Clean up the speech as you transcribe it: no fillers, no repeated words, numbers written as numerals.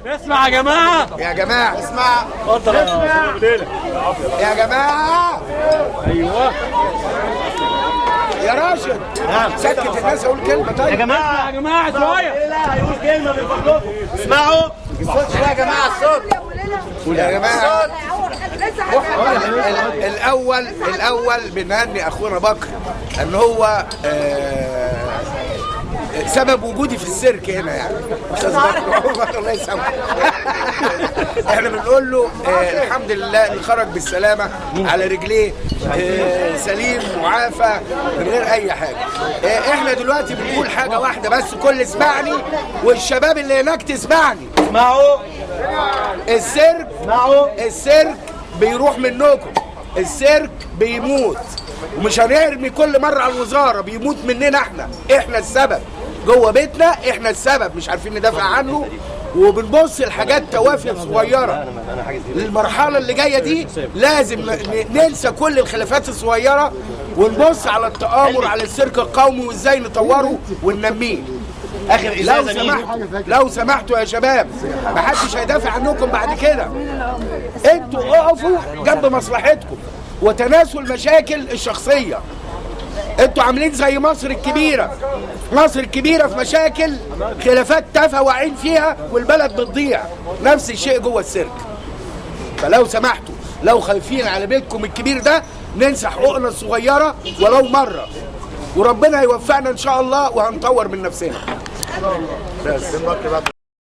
اسمع يا جماعة، يا جماعة اسمع، اتفضل يا ليلى. يا جماعة ايوه يا راشد. نعم، سكت الناس اقول كلمة. طيب يا جماعة، يا جماعة شوية، هيقول كلمة من فضلكم، اسمعوا الصوت شوية يا جماعة، الصوت يا جماعة. الاول بنهني اخونا بكر ان هو سبب وجودي في السيرك هنا، يعني استاذ بكر الله يسامحه. احنا بنقول له الحمد لله ان خرج بالسلامة على رجليه، سليم معافى من غير اي حاجة. احنا دلوقتي بنقول حاجة واحدة بس، كل اسمعني والشباب اللي هناك تسمعني. اسمعوا السيرك، اسمعوا، السيرك بيروح منكم، السيرك بيموت، ومش هنرمي كل مرة على الوزارة، بيموت مننا احنا، احنا السبب جوه بيتنا، احنا السبب مش عارفين ندافع عنه، وبنبص لحاجات توافه صغيرة. المرحلة اللي جاية دي لازم ننسى كل الخلافات الصغيرة ونبص على التآمر على السيرك القومي وازاي نطوره وننميه. اخر لو ازازة مين؟ سمحتوا، لو سمحتوا يا شباب، محدش هيدافع عنكم بعد كده. انتوا اقفوا جنب مصلحتكم وتناسوا المشاكل الشخصية. انتوا عاملين زي مصر الكبيرة، مصر الكبيرة في مشاكل خلافات تافهة واقعين فيها والبلد بتضيع. نفس الشيء جوه السيرك. فلو سمحتوا، لو خايفين على بيتكم الكبير ده، ننسى حقوقنا الصغيرة ولو مرة، وربنا هيوفقنا ان شاء الله وهنطور من نفسنا. بس.